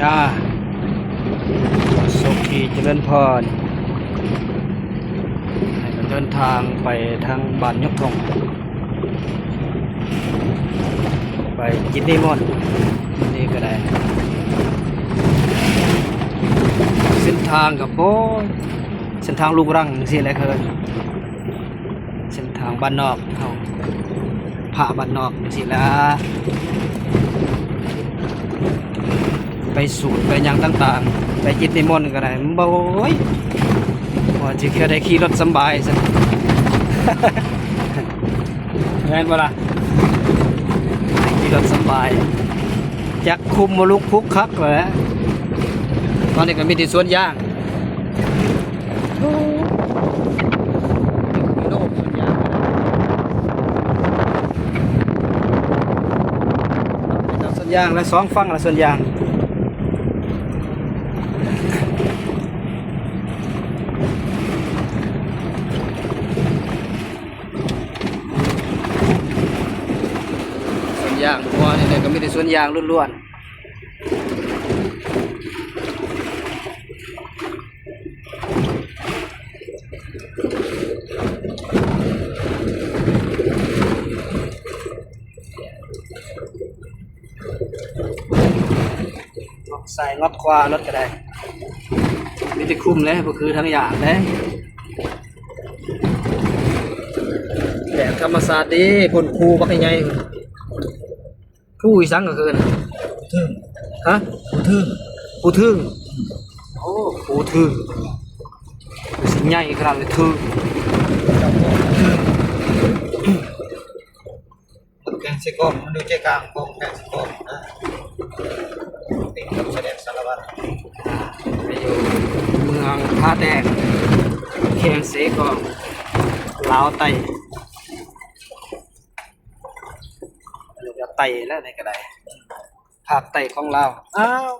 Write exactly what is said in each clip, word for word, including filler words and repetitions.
จ้า สุขีเจริญพร เดินทางไปทางบ้านยกธง ไปกินนิมนต์นี่ก็ได้ เส้นทางกับโอ้ย เส้นทางลูกรังสิแหละเคิน เส้นทางบ้านนอกเฮา พระบ้านนอกจังซี้ล่ะ ไปสูตรไปหยังต่างๆ ไปกิจนิมนต์ก็ได้ มันบ่ โอ้ย ว่าสิเทื่อได้ขี่รถสำบายซั่น แม่นบ่ล่ะ ขี่รถสำบาย จักคุมบ่ลุกคุกคักแหละ ตอนนี้ก็มีแต่สวนยาง สวนยางและสองฝั่งละสวนยาง สวนยาง เพราะว่านี่ก็มีแต่สวนยางล้วนๆ งอกซ้ายงอกขวารถก็ได้ มีแต่คุ้มเลย บ่คือทางยากเลย แบบธรรมชาติดี พุ่นภูบักใหญ่ ภูอีสังก็คือนะ ภูทึ่ง ฮะ ภูทึ่ง ภูทึ่ง โอ้ ภูทึ่ง คือสิใหญ่ขนาดเลย ทึ่ง ภูทึ่ง แข่งใส่กล้อง มันดูใจกลางกล้อง แข่งใส่กล้องนะ ติดกับชายแดนสารวัตร ไปอยู่เมืองผาแต้ง แข่งใส่กล้อง ลาวใต้ อันนี้ก็ใต้แล้วนี่ก็ได้ ภาคใต้ของลาว อ้าว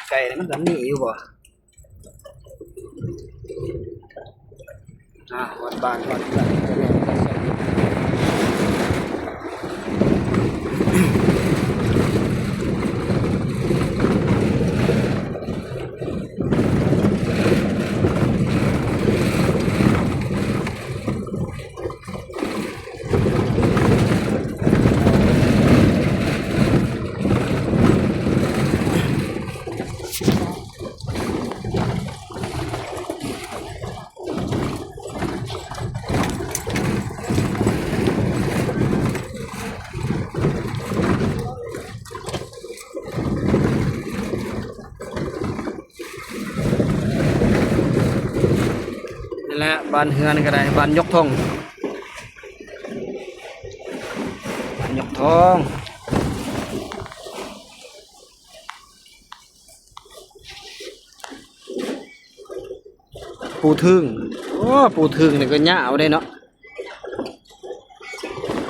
ไกลนี่มันก็มีอยู่บ่ อ่า ฮอดบ้าน ฮอดเฮือน นี่แหละ บ้านเฮือนก็ได้ บ้านยกธง บ้านยกธง ภูทึ่ง โอ้ ภูทึ่งนี่ก็ยาวเด้เนาะ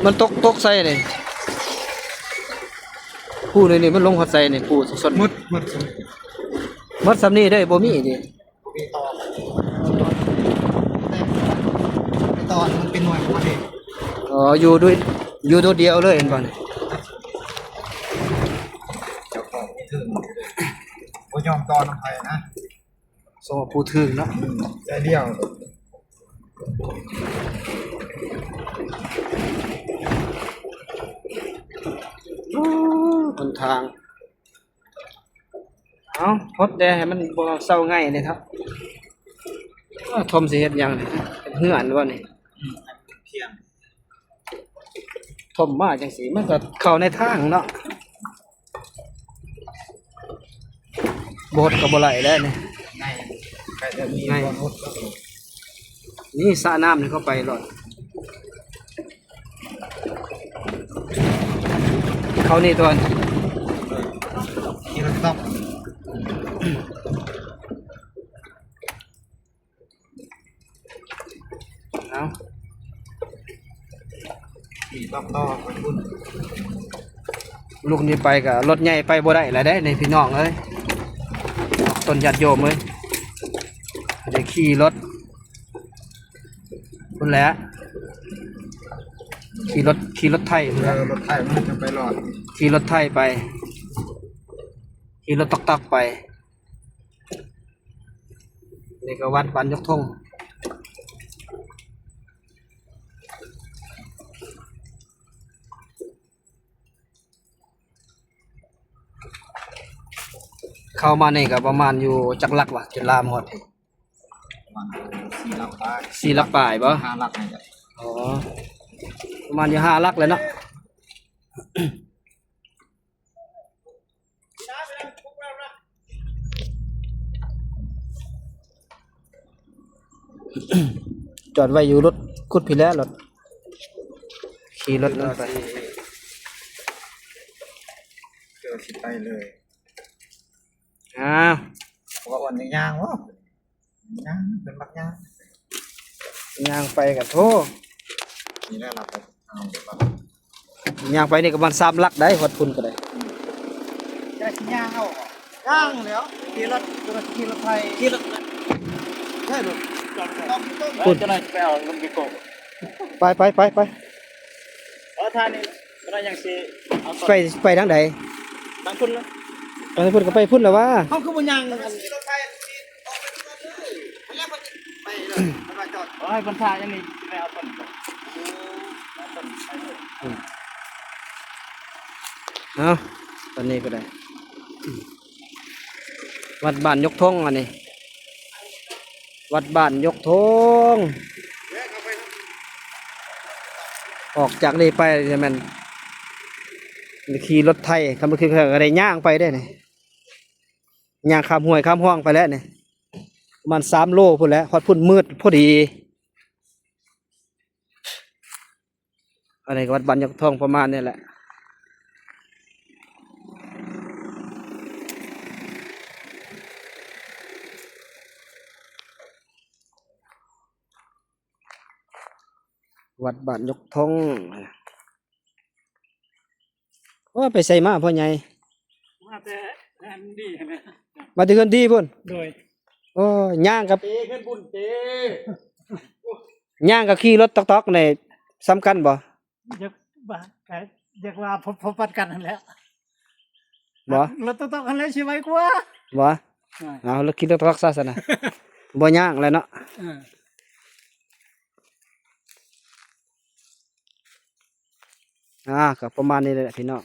มันตก ตกใส่นี่ ภูนี่ นี่มันลงฮอดใส่นี่ ภูสดๆ หมด หมด หมดส่ำนี้เด้ บ่มีนี่ มีต่อ มีต่อ มันเป็นหน่วยของมันเอง อ๋อ อยู่ด้วย อยู่ตัวเดียวเลยเห็นบ่นี่ เจ้าของภูทึ่ง บ่ยอมต่อนำไผนะ สำหรับภูทึ่งเนาะ อืม ใจเดียว โอ้ หนทาง เอ้า พดแดให้มันบ่เซาง่ายเลยครับ อ้าว ทอมสิเฮ็ดหยังนี่ เฮ็ดเฮือนบ่นี่ อืม เพียง ทอมมาจังซี่ มันก็เข้าในทางเนาะ บ่หดก็บ่ไหลแล้วนี่ ใน ใครจะมี ใน บ่หดก็ นี่สระน้ำนี่เข้าไปโลด เข้านี่ตัว กินแล้วต้อง เอา มีต้องต่อไปพุ่น ลูกนี้ไปก็รถใหญ่ไปบ่ได้แล้วเด้นี่พี่น้องเอ้ย ต้นญาติโยมเอ้ย ได้ขี่รถ พุ่นแหละ ขี่รถ ขี่รถไถพุ่นแหละ เออ รถไถมันจะไปรอด ขี่รถไถไป ขี่รถตอกๆไป นี่ก็วัดบ้านยกธง เข้ามานี่ก็ประมาณอยู่จักหลักวะ จนลามฮอด ประมาณสี่หลักปลาย สี่หลักปลายบ่ ห้าหลักนี่แหละ อ๋อ ประมาณอยู่ห้าหลักเลยเนาะ จอดไว้อยู่รถขุดพี้แหละ รถ ขี่รถนั่นไป เจอสิไปเลย อ้าว เพราะว่าวันนี้ย่างวะ ย่างเป็นบักย่าง ย่างไปกันโท นี่แหละเราไปเอา ย่างไปนี่ก็ประมาณสามหลักได้ ฮอดพุ้นก็ได้ จะย่างเอาเหรอ ย่างแล้ว ขี่รถ ขี่รถไถ ขี่รถ ใช่ลูก พุ้น จะได้ไปเอาลงไปโกะ ไปไปไปไป เออ ท่านี้ ก็ได้ยังสิเอาไป ไปทางใด ทางพุ้นนะ ทางพุ้นก็ไปพุ้นแล้ววะ เขาคือบ่ย่างกัน ไปเลย ไปจอด เอ้ย บรรทาอย่างนี้ สิไปเอาต้นก่อน เอาต้นไปเลย อืม เอา ตอนนี้ก็ได้ วัดบ้านยกธงอันนี้ วัดบ้านยกธง ออกจากนี่ไปจะแม่น ขี่รถไถ คันบ่คือก็ได้ย่างไปได้นี่ ย่างข้ามห้วยข้ามห้องไปแล้วนี่ ประมาณสามโลพุ้นแหละ ฮอดพุ้นมืดพอดี อันนี้ก็วัดบ้านยกธงประมาณนี้แหละ วัดบ้านยกธง โอ้ ไปไสมาพ่อใหญ่ มาแต่อันดีนะ มาแต่เฮือนดีพุ้น โดย โอ้ ย่างกับ เตขึ้นบุญเต ย่างกับขี่รถตอกๆนี่สำคัญบ่ อยากว่า ก็อยากว่าพอๆปานกันนั่นแหละ บ่ รถตอกๆคันแรกสิไวกว่า บ่ อ่า เอา รถขี่รถตอกซะซั่นนะ บ่ย่างแล้วเนาะ เออ อ่า ก็ประมาณนี้แหละพี่น้อง